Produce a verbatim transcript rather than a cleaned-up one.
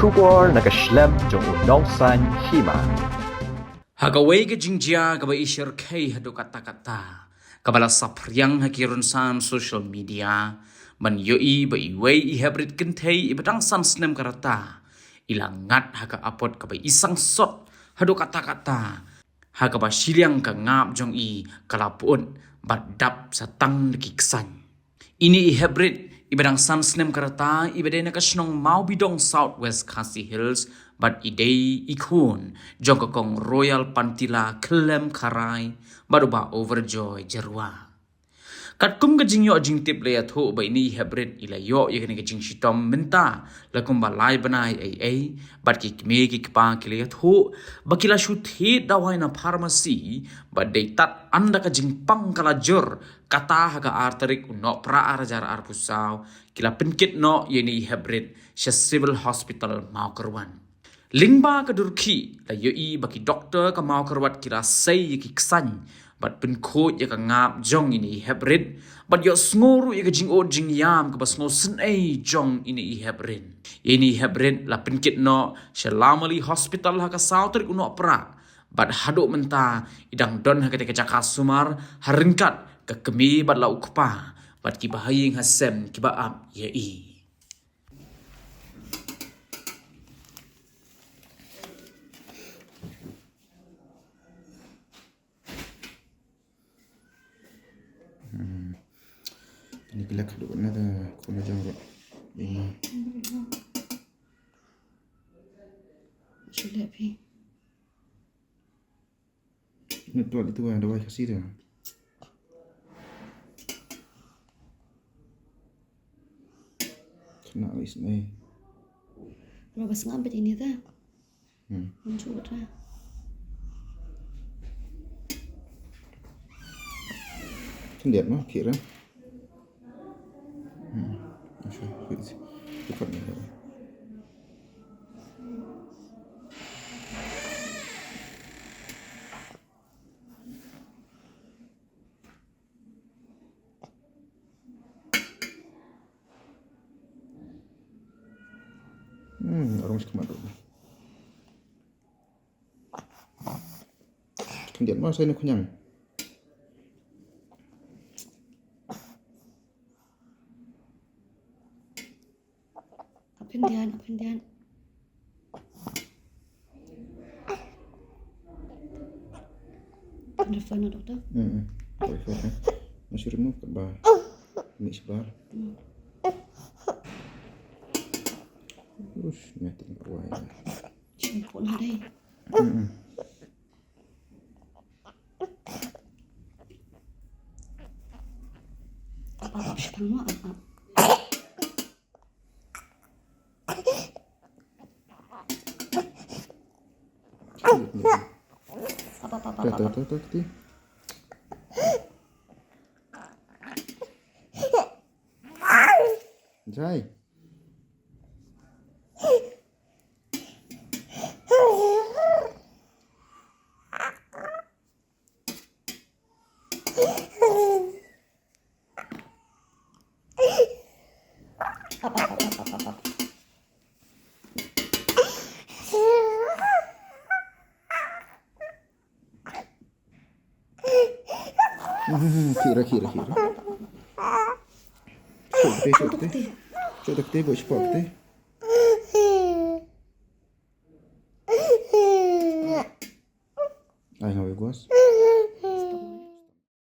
Khubor na ka shlem jong u nongsaiñ hima. Ha kawei ka jingjia kaba i shyrkhei haduh katta katta, kaba la saphriang ha ki rynsan social media, ban ïohi ba iwei i heprit kynthei iba dang san snem ka rta i la ngat ha ka apot kaba i sangsot haduh katta katta, ha kaba shiliang ka ngap jong i ka la pyut bad dap sa tang da ki ksaiñ. Ine i heprit iba dang san snem ka rta, iba dei na ka shnong Mawbidong, South West Khasi Hills, bad i dei i khun jong ka kong Royal Pantila Khlem Kharai bad u Bah Overjoy Jyrwa. Katkum ka jingïoh jingtip la ïathuh ba ine i heprit i la ïoh ïa kane ka jingshitom mynta la kumba lai bnai ei ei, bad ki kmie ki kpa ki la ïathuh ba ki la shu thied dawai na pharmacy, bad dei tad ynda ka jingpang ka la jur, kata ha ka ar tarik u Nohprah ar hajar arphew saw, ki la pynkit noh ïa ine i heprit sha Civil Hospital Mawkyrwat. Lyngba ka durkhih la ïohi ba ki doktor ka Mawkyrwat ki la sei ïa ki ksaiñ bad pynkhuid ïa ka ngap jong ine i heprit, bad ïohsngew ruh ïa ka jingud jingïam kaba sngewsynei jong ine i heprit. Ine i heprit la pynkit noh sha Lamali Hospital ha ka saw tarik u Nohprah, bad haduh mynta i dang don ha katei ka jaka sumar ha ryngkat ka kmie bad la u kpa bad kiba ha ïing ha sem kiba ap ïa i. Hmm. Ini kelak dulu na da kuna jang ro. Ini. Shu leh phi. Ini tuat itu ada wai kasih dah. Kena wis ni. Berapa sengam bet ini dah? Hmm. Muncul dah. Kan dia mah kira. Hmm. Masya, cepat ni. Hmm, arung shi khmat ruh. Khyndiat ma sa ïa u khñiang. Ap khyndiat, ap khyndiat. Refer noh doktor. Hmm, hmm. Refer, eh. Masih remove kat ba. Ni sebar. Hmm. Ush, meh ting kuai. Sini pun hari. Hmm, hmm. Ap, ap, ap, ap, ap. Ap, ap, ap, ap, ap. Tuh, tuh, tuh, tuh, tuh. Jai. Khira, khira, khira. Chok te, chok te. Chok te, bo chok te. Ai, ngawi gwas.